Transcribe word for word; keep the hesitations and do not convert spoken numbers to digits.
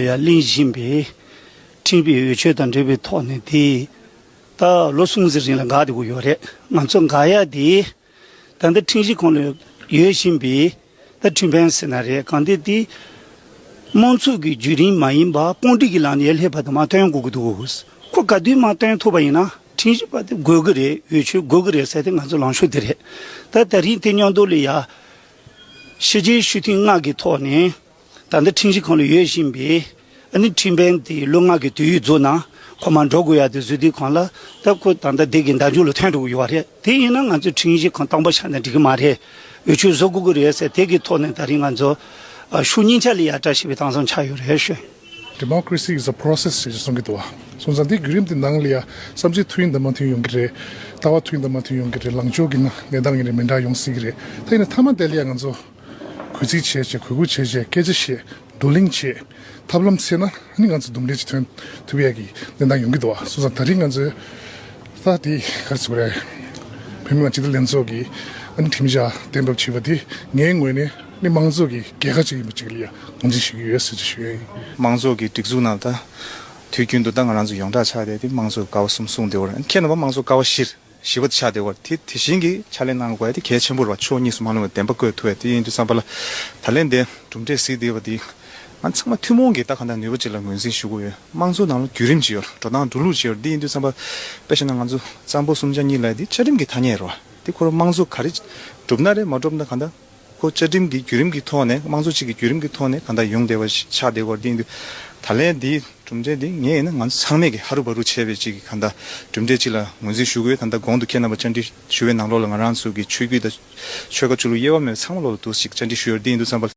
ཡ་གླེང་བཞིན་པའི་ཁྲིམས་པའི་འོས་ཆོས་དང་འབྲེལ་བའི་ཐོག་ནས་དེ་ད་ལོ་གསུམ་ཙམ་རིང་ལ་འགག་བསྡད་ཀྱི་ཡོད་རེད། ང་ཚོ་འགག་ཡ་དེ་ད་ལྟ་ཁྲིམས་ཞིབ་ཁང་ལ་ཡོད་བཞིན་པའི་ད་ཁྲིམས་དཔོན་ཟེར་ན་རེད། གང་ལྟར་དེ་དམངས་གཙོ་གི་བརྒྱུད་རིམ་མ་ཡིན་པ་དཔུང་སྒྲིག་གི་ལམ་ནས་ཡར་སླེབས་པ་དེ་མར་བཏོན་དགོས་ཀྱི་འདུག་ཁོ་ག་དུས་མར་བཏོན་ཐུབ་པ་ཡིན་ན་ཁྲིམས་ཞིབ་པ་དེ་དགོས་ཀྱི་རེད། འོས་ཆོས་དགོས་ཀྱི་རེད་ཟེར་ཏེ་ང་ཚོ་ལངས་ཕྱོགས་དེ་རེད། ད་ད་རིང་དེ་མཉམ་དུ་ལ་ཡ་ཕྱི་རྒྱལ་སྤྱི་འཐུས་ལྔ་གི་ཐོག་ནས་ད་ལྟ་ཁྲིམས་ཞིབ་ཁང་ལ་ཡོད་བཞིན་པའི་ཨ་ནི་ཁྲིམས་དཔོན་དེ་ལོ་ལྔ་གི་དུས་ཡུན་རྫོགས་ན་ཁོ་མར་འགྲོ་དགོས་ཡ་དེ་བཟོས་དུས་གང་ལ་ད་ཁོ་ད་ལྟ་དེ་གི་བརྡ་འཇུག་ལ་ཐོན་འགྲོ་གི་ཡོད་རེད། དེ་ཡིན་ན་ང་ཚོས་ཁྲིམས་ཞིབ་ཁང་དང་པོ་ཆགས་ན་འགྲིག་གི་མ་རེད། འོས་ཆོས་བཟོ་དགོས་ཀྱི་རེད་ཟེར་དེ་གི་ཐོག་ནས་ད་རིང་ང་ཚོ་ཨ་ཤུགས་སྙིང་ཆ་ལ་ཡ་བཀྲ་ཤིས་པའི་མཐའ་མཚམས་ཆགས་ཡོད་རེད་ཞུ། Democracy is a process ཞེས་གསུང་གི་འདུག་བ། སོང་ཙང་དེ་བརྒྱུད་རིམ་དེ་ནང་ལ་ཡ་བསམ་ཚུལ་མཐུན་དང་མ་མཐུན་ཡོང་གི་རེད། ལྟ་བ་མཐུན་དང་མ་མཐུན་ཡོང་གི་རེད། ལངས་ཕྱོགས་ཀྱི་ནང་གནས་སྟངས་ཀྱི་རེད་མི་འདྲ་ཡོང་སྲིད་ཀྱི་རེད། དེ་ཡིན་ན་མཐའ་མ་དེ་ལ་ཡ་ང་ཚོ་གུས་བརྩི་བྱས་བྱས་གུས་བཀུར་བྱས་བྱས་སྐད་ཆ་བཤད་བགྲོ་གླེང་བྱས་ཐབས་ལམ་འཚོལ་ན་ཨ་ནི་ང་ཚོ་འདུམ་འགྲིག་ཅིག་ཐོན་ཐུབ་ཡ་གི་གནས་སྟངས་ཡོང་གི་འདུག་བ། སོང་ཙང་ད་རིང་ང་ཚོས་ད་དེ་ག་རེ་ཟེར་དགོས་རེད། བོད་མི་མང་སྤྱི་འཐུས་ལྷན་ཚོགས་ཀྱི་ཨ་ནི་ཁྲིམས་འཆར་གཏན་འབེབས་བྱས་པ་དེ་ངའི་ངོས་ནས་ནི་དམངས་གཙོ་གི་རྒྱལ་ཁ་ཅིག་ཡིན་པ་ཅིག་ལ་ཡ་ངོས་འཛིན་ཞུ་གི་ཡོད་ཟེར་ཅིག་ཞུ་ཡ་ཡིན། དམངས་གཙོ་གི་སྒྲིག་འཛུགས་ནང་ད་དུས་རྒྱུན་དུ་ད་ང་རང་ཚོ་ཡོངས་གྲགས་ཆགས་བསྡད་དེ་དམངས་གཙོ་ཀ་བ་གསུམ་གསུངས་བསྡད་ཡོད་རེད། ཁྱེད་རྣམ་པ་དམངས་གཙོ་ཀ་བ་བཞི་བཞི་པ་ཆགས་བསྡད་ཡོད་རེད། དེ་དེ་བཞིན་གྱི་ཕྱག་ལས་གནང་དགོས་ཡ་དེ་གལ་ཆེན་པོ་རེད་བ། ཕྱོགས་གཉིས་སུ་མ་ལྷུང་བའི་བདེན་པ་བཀོད་ཐུབ་ཡ་དེ་ཡིན་དུས་ཙམ་པ་ལ་ད་ལན་འདི་གྲུབ་འབྲས་གཟིགས་བསྡད་པ་དེ་ང་ཚང་མ་ཐུན་མོང་གིས་ད་གང་ལྟར་ནུས་པ་ཅིག་ལ་ངོས་འཛིན་ཞུ་དགོས་ཡོད། དམངས་གཙོ་ནང་ལ་བརྒྱུད་རིམ་ཅིག་ཡོད་རེད། འགྲོ་སྟངས་འགྲོ་ལུགས་ཅིག་ཡོད་རེད། འདི་ཡིན་དུས་ཙམ་པ་དཔེ་བཞག་ན་ང་ཚོ་གཙང་པོ་གསུམ་ཆ་གཉིས་ལབ་ཡ་དེ་བཅའ་ཁྲིམས་ཀྱི་ཐ་སྙད་རེད་བ། དེ་ཁོ་རང་དམངས་གཙོ་ག་རེ་གྲུབ་ན་རེད་མ་གྲུབ་ན་གང་ལྟར་ཁོ་བཅའ་ཁྲིམས་ཀྱི་བརྒྱུད་རིམ་གྱི་ཐོག་ནས་དམངས་གཙོ་གཅིག་གི་བརྒྱུད་རིམ་གྱི་ཐོག་ནས་གང་ལྟར་ཡོང་བསྡད་པ་ཞིག་ཆགས་བསྡད་ཡོད་རེད། འདི་ཡིན་དུས་ད་ལན་འདི་གྲུབ་འབྲས་འདི་ངས་ཡིན་ན་ང་ཚོ་ཚང་མས་ཀྱི་ཧ་རུ་བ་རུ་བྱས་པའི་གཅིག་གི་གང་ལྟར་གྲུབ་འབྲས་གཅིག་ལ་ངོས་འཛིན་ཞུ་དགོས། ད་ལྟ་གོང་དུ་ཁྱེད་རྣམ་པ་བཅར་འདྲི་ཞུ་བའི་ནང་ལོགས་ལ་ང་རང་ཚོ་གི་ཆོས་བརྒྱུད་དང་ཆོལ་ཁ་ཆོས་ལུགས་དབྱེ་བ་མེད་པའི་ཚང་མ་ལོགས་ལ་འདུག་ཞིག་བཅར་འདྲི་ཞུ་ཡོད་རེད། འདི་ཡིན་དུས་ཙམ་པ་